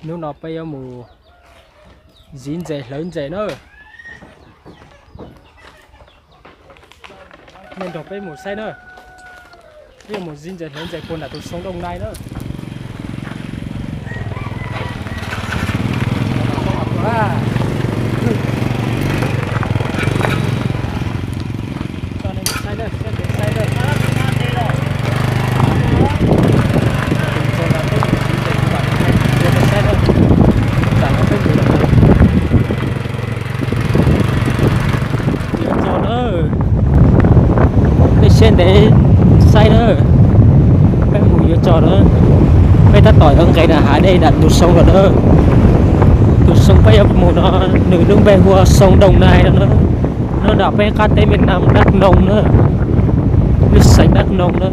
Hnub no peb yuav mus ziv ntses hlawv ntses na. Nej nrog peb mus saib na. Peb yuav mus ziv ntses hlawv ntses puag nram tus Soo Doo Nai na. Yuav tso na, peb siab ntev saib na, peb mus yuav tso na. Peb tab tom yuav nqes nram hav dej nram tus Soo lawm na. Tus Soo peb yuav mus no, nws lub npe hu ua Soo Doo Nai no na. Nyob nram peb qab teb Việt Nam Đắk Nông na, lub xeev Đắk Nông na.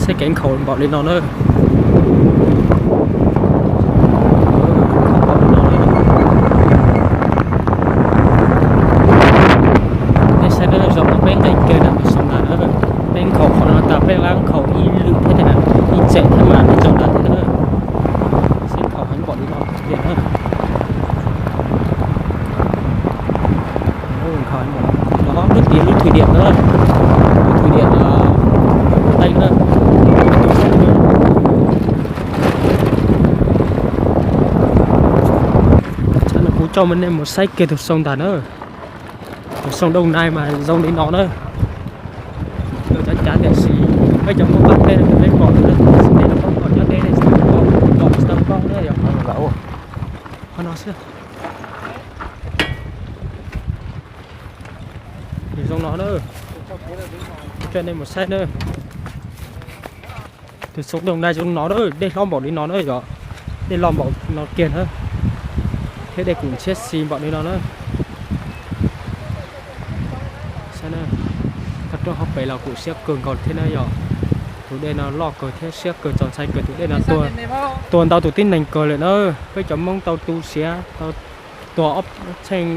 Saib kev nkhaus npaum li no na. Nej saib na, zaum no peb nqes kiag nram tus Soo Doo Nai na, peb nkhaus qhov no tas peb rov qab nkhaus ib lwm thiab, ib txheem thiab mas tus Soo Doo Nai thiab na. Saib nkhaus heev npaum li no tiag na. Nkhaus heev npaum no, lub tias lub thwm diam na, lub thwm diam Tây na. Tsam no kuv coj nej mus saib kiag tus Soo ntag na. Tus Soo Doo Nai mas zoo li no na. Cav cav tiam sis peb cov Hmoob qab teb no peb pom, peb pom nyob deb, pom tsis tau paub na yog qhov no xwb. Nws zoo no na, coj nej mus saib na. Tus Soo Doo Nai zoo no na, dej hlob npaum li no na yom, dej loj npaum no kiag na, thiab dej kum ntshiab xis npaum li no na. Saib na, toj roob hauv pes los kum siab kawg nkaus thiab na yom. Tus dej no loj kawg thiab siab kawg txaus ntshai kawg, tus dej no tuag ntau tus tib neeg kawg lawm na. Peb cov Hmoob tau tu siav, tau tuag ob txheej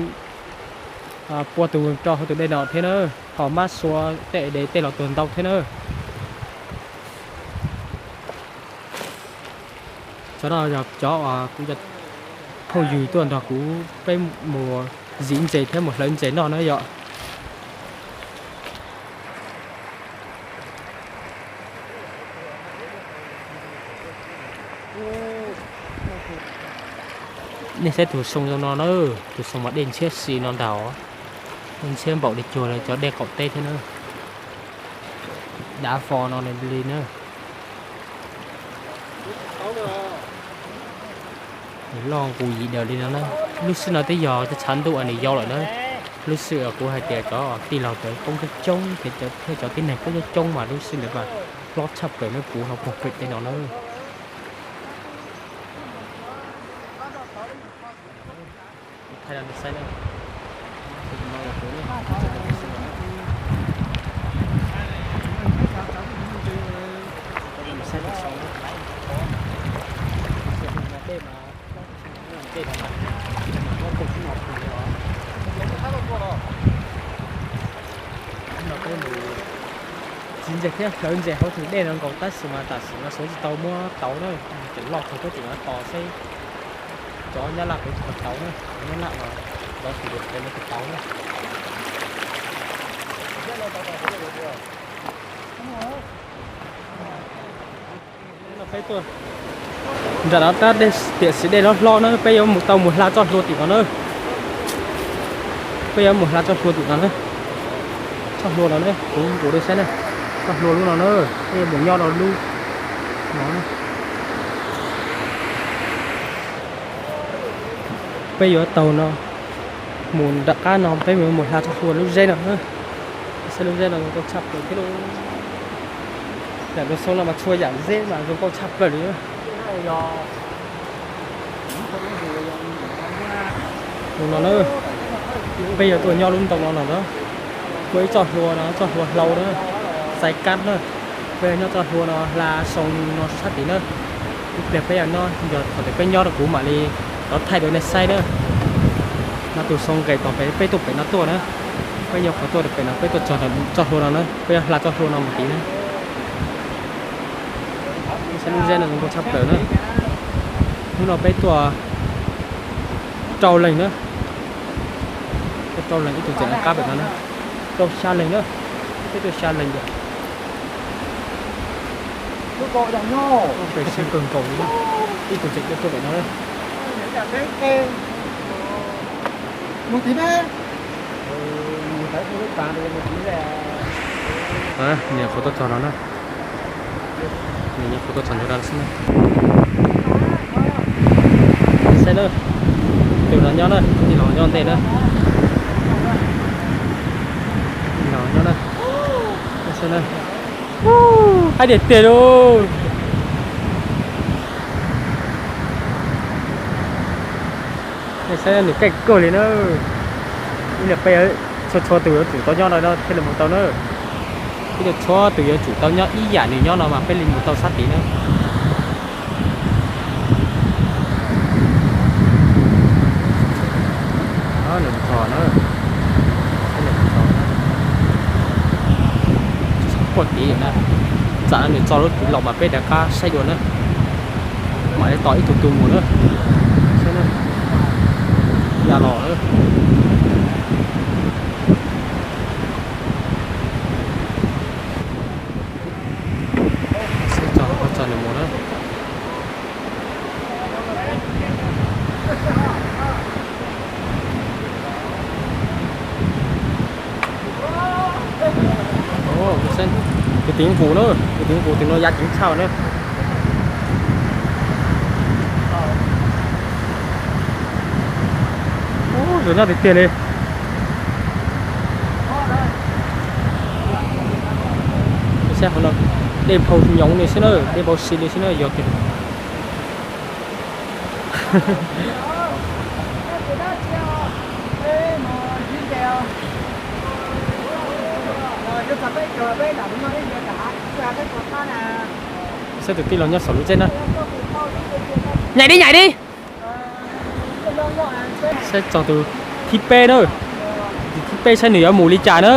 pua tus rau hauv tus dej no thiab na. Ho mab sua tej dev tej los tuag ntau thiab na. Cov no yog cov kuv cov phooj ywg tuaj nrog kuv peb mus ziv ntses thiab mus hlawv ntses noj na yom. Nej saib tus Soo zoo no na, tus Soo mas dej ntshiab xis no ntag, dej ntshiab npaum li cuag cov dej qaum teb thiab na. Dav fo no li na. Nws loj nqus yim daws li no na. Lub sij no twb yog tshav ntuj nws yau lawm na. Lub sij kuv hais tias cov tij laug cov poob coob coob ces thiab cov tib neeg poob coob coob mas lub sij ntawd mas hlob tshaj plaws na, puv hlo puag pem tej no na. Txiv ntses thiab hlawv ntses hauv tus dej no nkaus tab sis mas tam sim no xuav tsis tau muab tauv na, tseem loj kawg, peb tseem tos seb cov nyab laj puas tau tauv na, cov nyab laj los lov tus dej no tus tauv na. Nram no tab tiam sis dej hlob hlob na, peb yuav mus tau mus hla txoj hlua tim no na. Peb yuav mus hla txoj hlua tim no na. Txoj hlua no na, kuv nqus rau saib na. Txoj hlua lub no na, peb yuav mus nyob rau lub no. Peb yuav taug no mus nram qab no, peb yuav mus hla txoj hlua lub zeb no na. Saib lub zeb no zoo nkauj tshaj plaws thiab lauj. Yam tus Soo no mas txhua yam zeb mas zoo nkauj tshaj plaws li. Tus no na, peb yuav tuaj nyob lub ntoo no no na. Muaj ib txoj hlua no, txoj hlua hlau na, xais kab na. Peb nyob txoj hlua no hla xoo no sab tid na. Ib pliag peb yog nyob, yog thaum twg peb nyob rau kuv mam li rov thaij rau nej saib na. No tus xoo nqes tom pem peb tuaj pem no tuaj na. Peb nyuam qhuav tuaj pem no peb tuaj txog txoj hlua no na, peb yuav hla txoj hlua no mus tid na. Saib lub zeb no zoo nkauj tshaj plaws na. Hnub no peb tuaj rau leeg na. Tuaj rau leeg, ib tug tseem nyob qab pem no na. Rau xya leeg na. Peb tuaj xya leeg yom. Pem siab kawg nkaus li na. Ib tug tseem tuaj tuaj pem no na. Nws nyuam qhuav tuaj txog no na. Nws nyuam qhuav tuaj txog ntu no xwb na. Saib na, tus no nyob na, tus tij laug nyob ntej na. Tus no nyob na. Saib na. Haib tiag tiag lauj. Nej saib nws caij kawg li na. Ib yam peb txhua txhua tus yuav tsum tau nyob no no thiaj li mus tau na. Peb txhua txhua tus yuav tsum tau nyob ib yam nws nyob no mas peb li mus tau sab tid na. Nws txog na. Nws txog na. Puag tid na. Tsam no nws txog lub tid los mas peb rov qab saib dua na. Mam li tos ib tug tus mus na. Saib na. Ya los na. Saib txog, txog nws mus na. Tus tim nqus na, tus tim nqus tim no ya ceev tshaj na. Tus nyob tiag tiag li. Saib hauv no, dej nphau nyoov li xwb na, dej nphau si li xwb na yog tias. Saib tus tij laug nyob saum lub tsheb na. Nyais di, nyais di. Saib txog tus thib peb na. Tus thib peb saib nws yuav mus li cas na.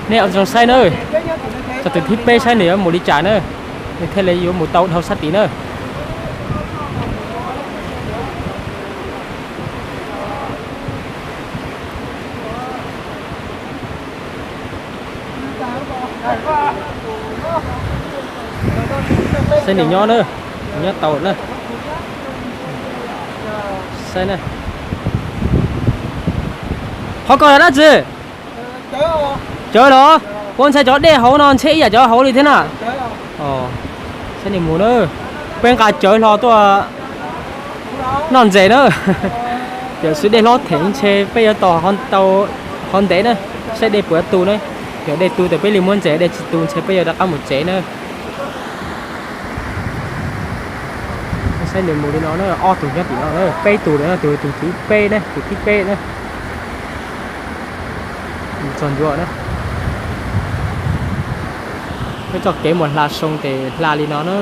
Nej ua zoo saib na. Txog tus thib peb saib nws yuav mus li cas na. Nws thiaj li yuav mus tau dhau sab tid na. Saib nws nyob na, nws nyob tau na. Saib na. Qhov ko yog dab tsi? Cawv los? Ua ntshai cov dej hauv no ntshe ib yam cov hauv li thiab na. Saib nws mus na. Peb nqa cawv hlo tuaj noj ntses na. Tiam sis dej hlob theem ntshe peb yuav tos tau qhov ntev na, saib dej puas tu na. Yog dej tu ces peb li muab ntses, dej tsis tu ntshe peb yuav rov qab mus tsev na. Saib nws mus li no na, ob tug nyob tim no na, peb tug lawm, tus tus thib peb na, tus thib peb na. Mus txog ncuav na. Peb txoj kev mus hla soo ces hla li no na.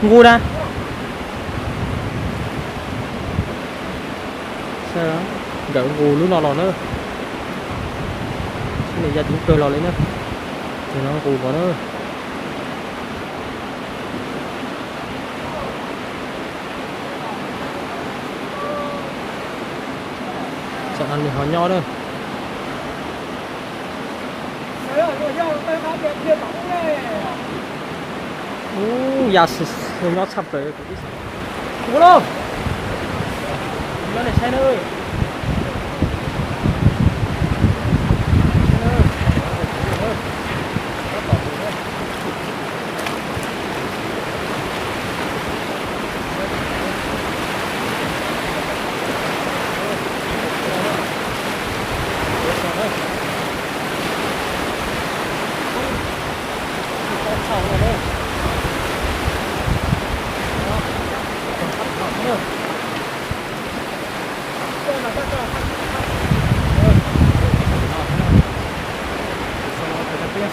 Nqus na. Nkawd nqus lub no los na. Sab no ya ceev kawg los li na. Ces no nqus nkaus na. Tsam no nws ho nyob na. Ub, ya nyob tshaj plaws. Ua lauj, nyob nej saib na.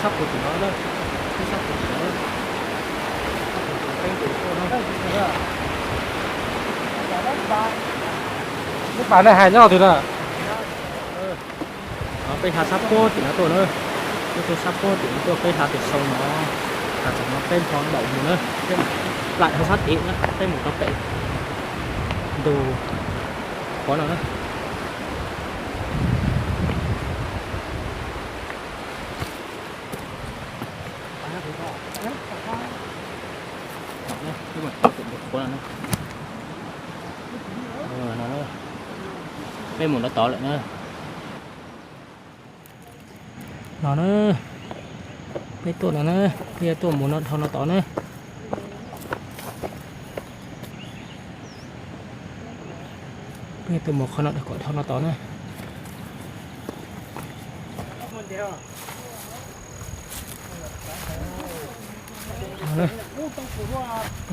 Sab puag tim no na, sab puag tim no. Lub pas nej hais nyob twg na? Peb hla sab puag tim no tuaj na, peb tuaj sab puag tim no tuaj, peb hla tim sau no, hla tim no peb hla npaum mus na, plaim hla sab tim na, peb mus rau pem ntug qhov no na. Peb mus no tod lawm na. No na, peb tuaj no na, peb yuav tuaj mus no dhau no tod na. Peb tuaj mus qhov no kom dhau no tod na.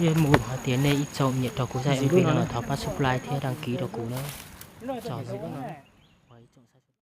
Yog mus hais tias nej ib txhoom nyiam rau kuv zaj video no thov pab subscribe thiab đăng ký rau kuv na. Tsaug ntau.